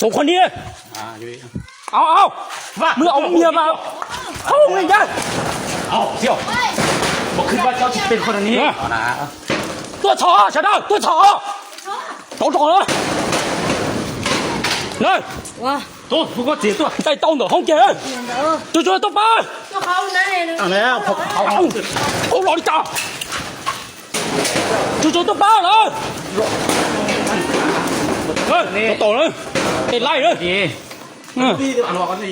Tus qhua niag, au au, mws au mias mas thoob li ncaj. Tuaj txhom sawv daws, tuaj txhom. Tau rau na. Ntais tau ntawm hoob kiag. Tsuag tsuag tuaj pab. Ub los li cas. Tsuag tsuag tuaj pab lawm. Tau tom lawm. Tes laij lawm.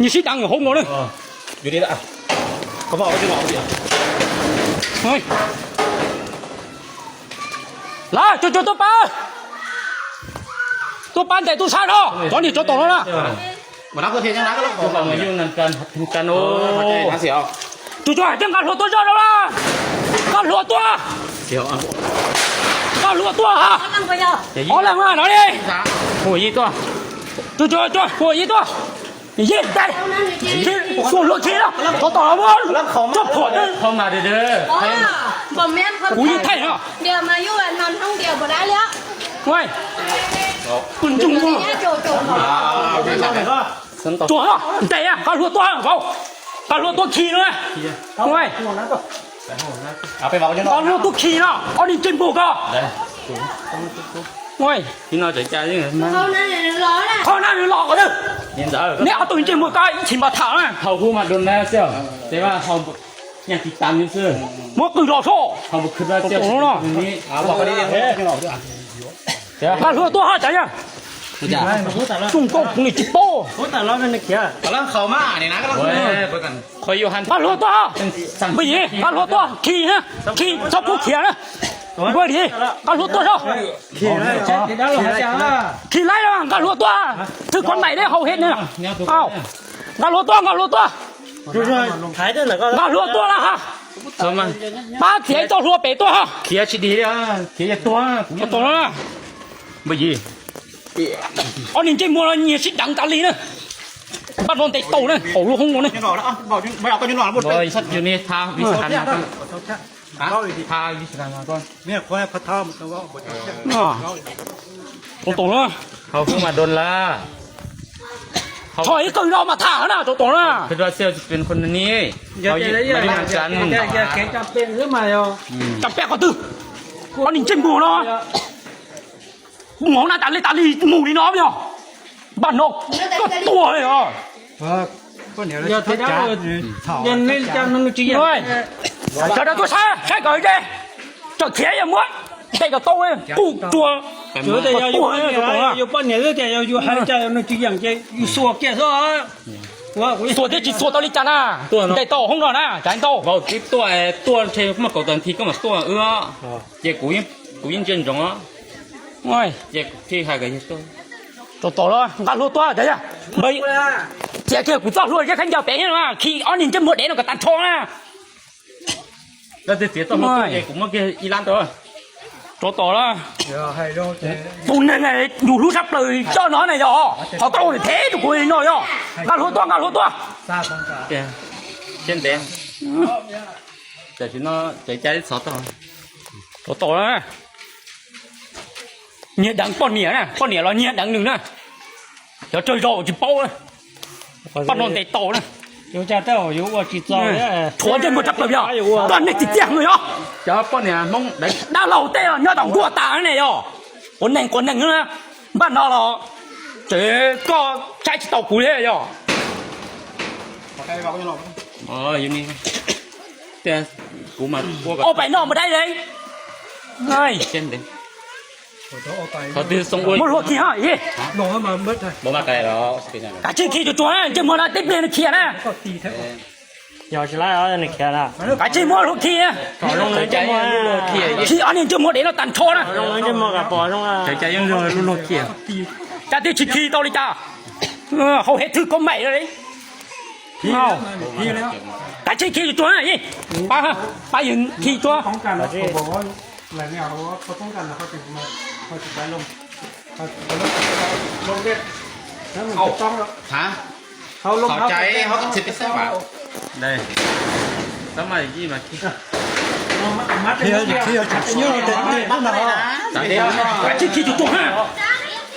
Nyias sib deev hoob no na. Lawm, tsuag tsuag tuaj pab. Tuaj pab ntes tub sab no, cov niag tsov tom no na. Tsuag tsuag hais tias nqa hluas tuaj zoj no na. Nqa hluas tuaj. Nqa hluas tuaj ha. Ob leeg na no li. Tsuag tsuag, tsuag yij tuaj. Yij tais. Xuas hluas khi no, tsov tom no, tsuag phuam. Kuv yij thaij no. Tsuag, ntes nqa hluas tuaj vauv. Nqa hluas tuaj khi no. Nqa hluas tuaj khi no, ob niag ntsej muag ko. Qhov no nws los ko. Neb ob tug ntsej muag ko ib chim npaj tham na. Muab qws los soj. Nqa hluas tuaj ha cov yog. Tsoom koj kuv li tsis paub. Nqa hluas tuaj ha. Npawg Yim, nqa hluas tuaj khi, khi txhob pub khiav na. Npawg Yim, nqa hluas tuaj soj. Khi laib los nqa hluas tuaj. Thwj khuav maim deb haus hem na. Nqa hluas tuaj, nqa hluas tuaj. Nqa hluas tuaj na ha. Pab txiav ib co hluas pem tuaj ha. Npawg Yim, ob niag ntsej muag no nyias sib deev tas li na. Npaj no ntes tau na, haum lub hoob no na. Tau na. Txhob ib qw no mas tham na, tau na. Cam pem qhov twg? Ob niag ntsej muag no. Mus hauv na tas li tas li mus li no yog. Npaj no koj tuag li os. Sawv daws tuaj saib, saib kom ze. Txawm khiav yog muab ntes kom tau, kuj tuag. Yus poj niam xwb tias yus hais li cas yus nws tsis yeem ces yus xuas kiag xwb. Xuas thiab tsis xuas tau li cas na. Ntes tau hoob no na, cas ntau. Vauv twb tuaj, tuaj ntshe muaj kaum tawm nthi koj mam tuaj wb. Ces kuv yeej ntsia ntsoov. Ces kuv thiaj hais kom yawg tuaj. Tau tom los nqa hlua tuaj cov yog. Txiav kiag kuv txoj hlua zeb khaub ncaws pem no, khi ob niag ntsej muag dev no kom tag nrho na. Koj twb txiav txoj hlua tuaj ces kuv muab kiag ib lab rau. Tau tom los. Tus neeg yus hlub tshaj plaws coj no na yog. Qhov tau nws thev rau kuv no yog. Nqa hlua tuaj, nqa hlua tuaj. Siab ntev. Tam sim no tseem cai ib txhov tau. Tau tom los. Nyiag deev poj niam na, poj niam los nyiag deev nws na. Cov tsawg zaus tsis paub na. Poj no ntes tau na. Tshuav ntsej muag tshaj plaws yog. Koj neeg tsis tiag no yog. Cov poj niam Hmoob dab laug tej nyob tom nkuaj tas ne yog. Quav neeg quav neeg na. Npaj no los tseem koj saib tsis tau kuv thiab yog. Ob pais noj mus dai li. Muab hlua khi ho. Kav tsij khi tsuag tsuag, ntsej muag no tib pliag nws khiav na. Kav tsij muab hlua khi. Khi ob niag ntsej muag dev no tag nrho na. Cas twb tsis khi tau li cas. Hau hev thwj koj maim li. Kav tsij khi tsuag tsuag, pab yawg khi tsuag. Kav tsij khi tsuag tsuag.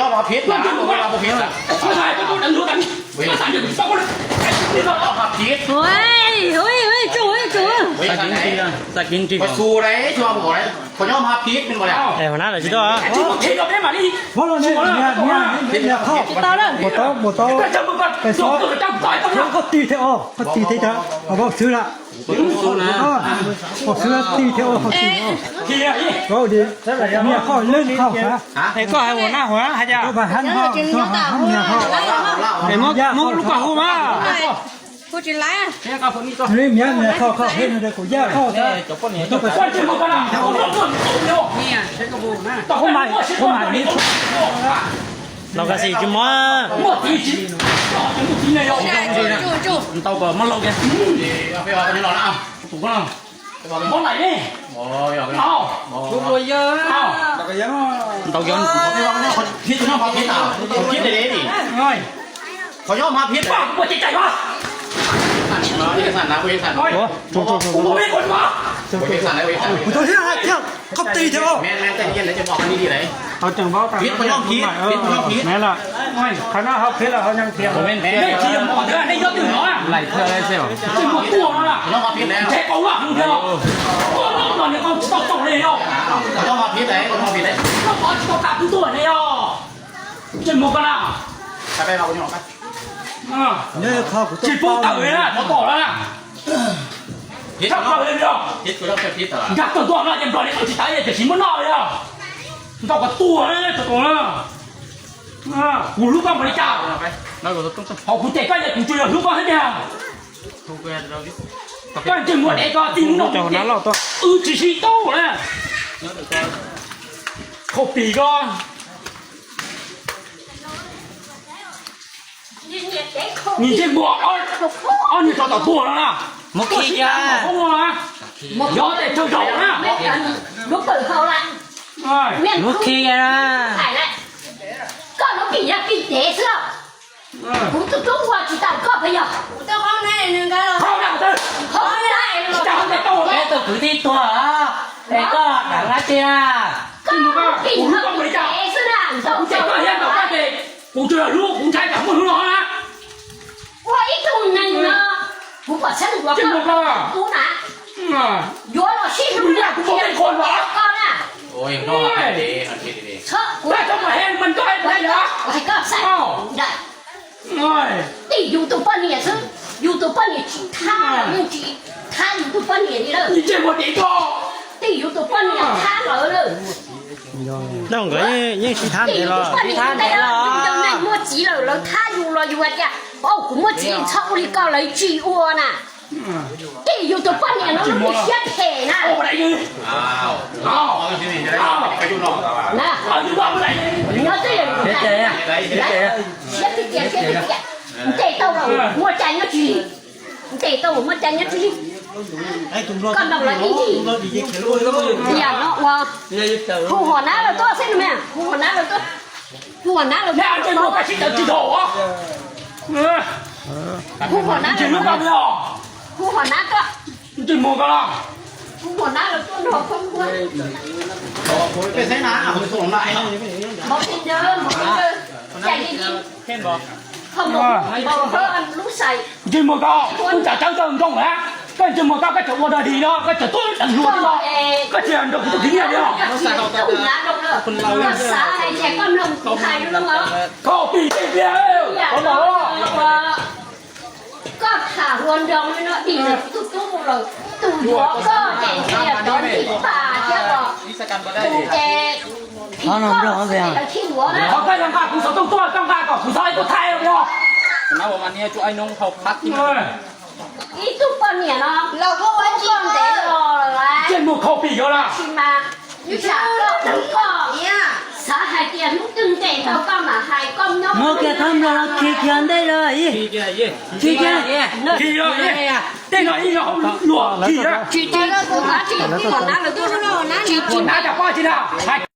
nyob hab phib na, hab phib na. Ui, ui, ui, tsum, ui, tsum. Xa kiv ntsis, xa kiv ntsis. Qhov xu lawm, qhov nyob hab phib, hab phib. Ua nab lawm tsis tau. Mus tau, mus tau. Pes xov, koj tig thiab os, koj tig thiab, koj xwb lawm. Koj xwb tig thiab os, koj tig os. Koj ua di, niag qhov lwj qhov xav. Es koj hais ua nab hov hais cas? Koj hab niag qhov, hab niag qhov. Muab lub koj hu mas. Miav niag qhov qhov hab no kuv yaj qhov xav. Los kas xim tsis muab. Ntau kom muab lauj kiag. Muab lais ne. Ntau yog, qhov nyob hab phib na, qhov nyob hab phib na. Kuv tau thiab, thiab, koj tig thiab os. Phib, qhov nyob phib, phib, qhov nyob phib. Qhov no hab phib los hab nyob phib. Laim thiab, qhov nyob hab phib na. Qhov nyob hab phib na, qhov nyob phib na. Tsis pub tawm li na, tsis pom lawm na. Nkag tawg tuaj no ces nplog li qab tsis tawv tiam sis muab noj li os. Ntau koj tuag na, tau tuag na. Kuv hlub koj npaum li cas, ho kuv tes koj ces kuv tsuas yog hlub koj thiab tiag. Koj ntsej muag dev ko txij hnub no wb tsis sib tau na. Khau pim ko. Ntsej muag ob niag tsov tom tuag no na. Koj sib tau hoob no na. Yog tes tsawg zaum na. Lub pawg hau lawm. Lub khi na. Koj lub pim yog pim dev xwb. Kuv tus tub ua tsis tau koj puas yog? Peb tus kwv tij tuag es koj lam hais tias. Koj lub pim yog pim dev xwb na. Kuv tseem koj thiab ntaus koj ces kuv tsuas yog hlub, kuv ntshai tsam muaj hlub no na. Ua ib tug neeg no, kuv pom txheeb ua koj tub na. Yuav los sib hlub na, kuv pom koj na. Hais koj xav, tim yus tus poj niam xwb, yus tus poj niam tsis thab los yeej tsis thab yus tus poj niam li lawm. Tim yus tus poj niam thab lawm lawm. Nkawd yeej sib thab ntev los, sib thab ntev los. Yus muaj txiv lawm lawv thab yus los yus hais tias, kuv muaj txiv txhob ua li koj, lawv tsis ua na. Tim yus tus poj niam no lub siab phem na. Nyob twj ywm siab phem tiag, siab phem tiag. Ntes tau los muaj cai nyob tsis li. Ntes tau los muaj cai nyob tsis li. Koj ntaus lawv ib ntsis. Yam no ua, hu hom nab lawv tuaj xwb na, hu hom nab lawv tuaj. Hu hom nab lawv tuaj. Hu hom nab lawv tuaj. Hu hom nab tuaj. Hu hom nab lawv tuaj nrog koj ua. Mos pis ntawd, mos pis ntawd, cais li li. Ho mos pis ntawd, lub xais. Ntsej muag koj, kuv txawv txawv tau nroo lawm, koj ntsej muag koj, koj tseem ua dog dig no, koj tseem tuaj hluas thiab no, koj tsis nrog kuv tus kwv nyiaj li os. Koj xav hais tias koj mloog kuv hais lus los? Koj pim tej tiag, koj tham hluas nraug li no dim tus tub mus lawm, tus yuav koj ces ntshe yog cov ntim pas thiab os. Tus ces phim koj xwb ces lawv thiaj yuav na. Qhov koj yog nqa kuv xov tooj tuaj, koj nqa kom kuv txhob tuaj thaij os. Ib tug poj niam no, koj ntev los lawm. Ntsej muag khau pim yuav lawm. Tsis mas, ib tsam koj, koj Hais tias hnub twg ntes tau koj mam hais koj nyob. Muab kiag thab nplog los khi kiag ntej los ib. Khi kiag. Khi los ib. Tej no ib yog luag khi. Tsis tau tus hnav tsis, tus hnav lawv tuaj, tsis tsis hnav cas pab tsis na.